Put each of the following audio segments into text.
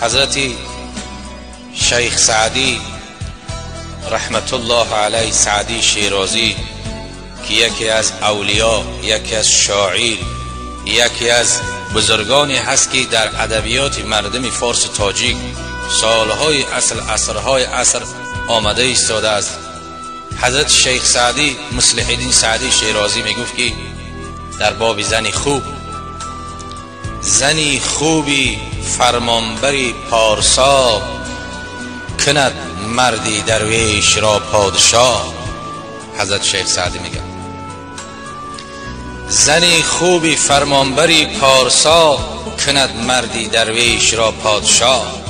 حضرت شیخ سعدی رحمت الله علیه، سعدی شیرازی که یکی از اولیا، یکی از شاعر، یکی از بزرگانی هست که در ادبیات مردم فارس تاجیک سالهای اصل، عصرهای عصر آمده ایستاده است. حضرت شیخ سعدی مصلح الدین سعدی شیرازی میگفت که در باب زنی خوب: زنی خوبی فرمانبری پارسا، کند مردی درویش را پادشاه. حضرت شیخ سعدی میگه زنی خوبی فرمانبری پارسا، کند مردی درویش را پادشاه.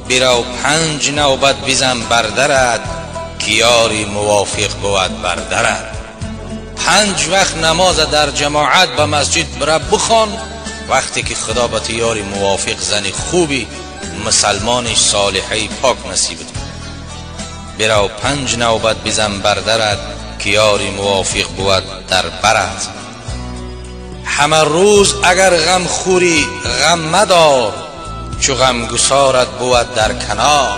برو 5 نوبت بزن بر درت، که یاری موافق بود بر درت. 5 وقت نماز در جماعت به مسجد بر بخوان، وقتی که خدا به تو یاری موافق، زن خوبی، مسلمان صالحه پاک نصیبت. برو 5 نوبت بزن بر درت، که یاری موافق بود در برت. همه روز اگر غم خوری غم مدار، چو غم گسارت بود در کنار.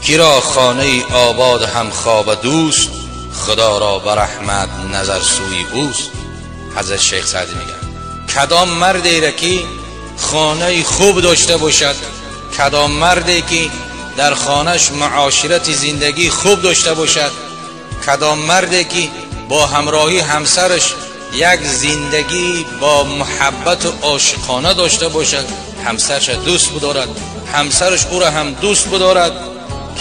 کی را خانه آباد هم خواب دوست، خدا را به رحمت نظر سوی اوست. حضرت شیخ سعدی میگه کدام مردی را که خانه خوب داشته باشد، کدام مردی که در خانهش معاشرت زندگی خوب داشته باشد، کدام مردی که با همراهی همسرش یک زندگی با محبت و عاشقانه داشته باشد، همسرش دوست بدارد، همسرش او را هم دوست بدارد،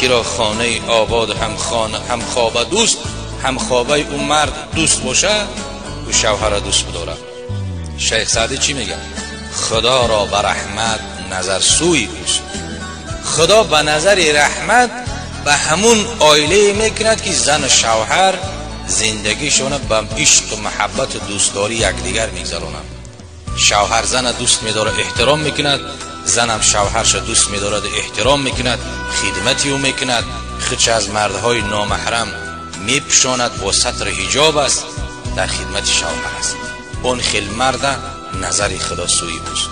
کی را خانه آباد هم خانه هم خواب دوست، هم خوابه او مرد دوست باشه، او شوهر دوست بدارد. شیخ سعدی چی میگه؟ خدا را به رحمت نظر سوی اوست. خدا به نظر رحمت به همون عائله میکند که زن و شوهر زندگیشون به عشق و محبت و دوستداری یکدیگر میگذرانند. شوهر زن دوست میداره، احترام میکند، زنم شوهرش دوست میدارد، احترام میکند، خدمتی او میکند، خودش از مردهای نامحرم میپوشاند، با ستر حجاب است، در خدمت شوهر است. اون خیل مرد نظر خدا سوی اوست.